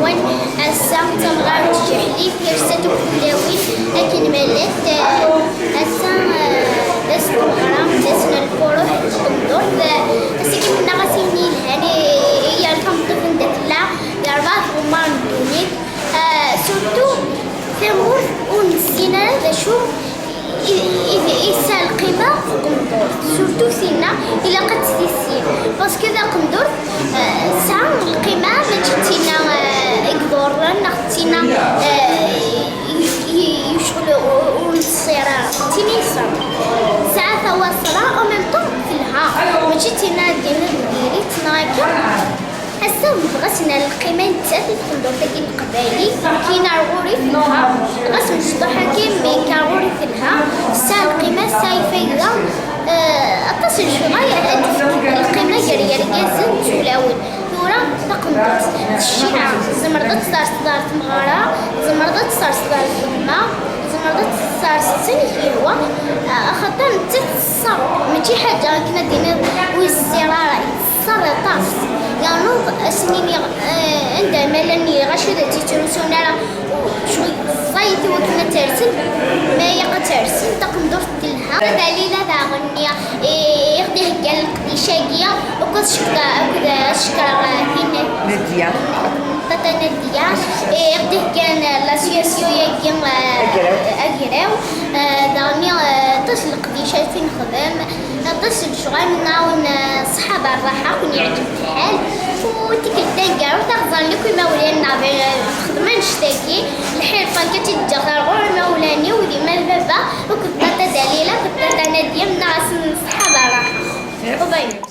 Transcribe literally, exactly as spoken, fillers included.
Wan, ass-a d tameɣra n tjeḥlit, yersa-d akk tulawin akken ma llant. Ass-a, eh, d ass n tmeɣra, d ass n lfuruḥ n tqendurt. Ass-agi mennaɣ-as ayen yelhan i, i yal tameṭṭut anda tella, di rebɛa tɣemmar n ddunit. Eh, surtout tamurt ur nessin ara d acu i, i, i tesɛa lqima taqendurt, surtout tinna ilaq ad tt-tissin, parce que taqendurt, eh, tesɛa lqima, mačči d tinna, eh, i iḍurren, neɣ d tinna, eh, i, i, i ccɣel ur, ur nettṣir ara, d tin yeṣṣan. Tesɛa tawaṣra, en même temps telha, mačči d tinna ad d-iniḍ diri-tt neɣ akka. Ass-a, bɣa ad s-nerr lqima i nettat, i tqendurt-agi n Leqbayel, akken ar ɣur-i telha. Ɣas mecṭuḥ akken, mais ar ɣur-i telha. Tesɛa lqima, tesɛa lfayda. Eh, aṭas n lecɣal ad d-tefk lqima gar yergazen d tulawin. Tura, taqendurt, d cciɛa. Tzemreḍ ad tt-terseḍ ar tmeɣra, tzemreḍ ad tt-terseḍ ar lxedma, tzemreḍ ad tt-terseḍ s amek yehwa. Eh, axaṭer nettat teṣṣer, mačči ḥaǧa akken ad d-tiniḍ ur yessiṣṣir ara. Teṣṣer aṭas. Yernu ad sen-iniɣ, eh, anda ma llan lɣaci ur tt-yettrusun ara, ccɣel ẓẓayet i wakken ad tersen, ma ilaq ad tersen, taqendurt telha. Dalila daɣen, eh, i ɣ-d-iheggan leqdic-agi, akked cekra, akked, eh, cekra, eh, tin Nadia. Tata Nadia, eh, i ɣ-d-iheggan, eh, l'association-agi, eh, Agraw. Agraw. Eh, daɣen, eh, aṭas n leqdicat i nexdem. Aṭas n lecɣal nɛawen, eh, ṣṣeḥaba rraḥa, ken yeɛǧeb lḥal. U tikkelt taneggarut, ad ɣ-ẓren akk imawlan-nneɣ, eh, texdem annect-agi. Lḥirfa-agi ad tt-id-ǧǧeɣ ɣer ɣur imawlan-iw, d yemma d baba, akked tata Dalila, akked tata Nadia, mennaɣ-asen ṣṣeḥaba rraḥa. Merci. U bye.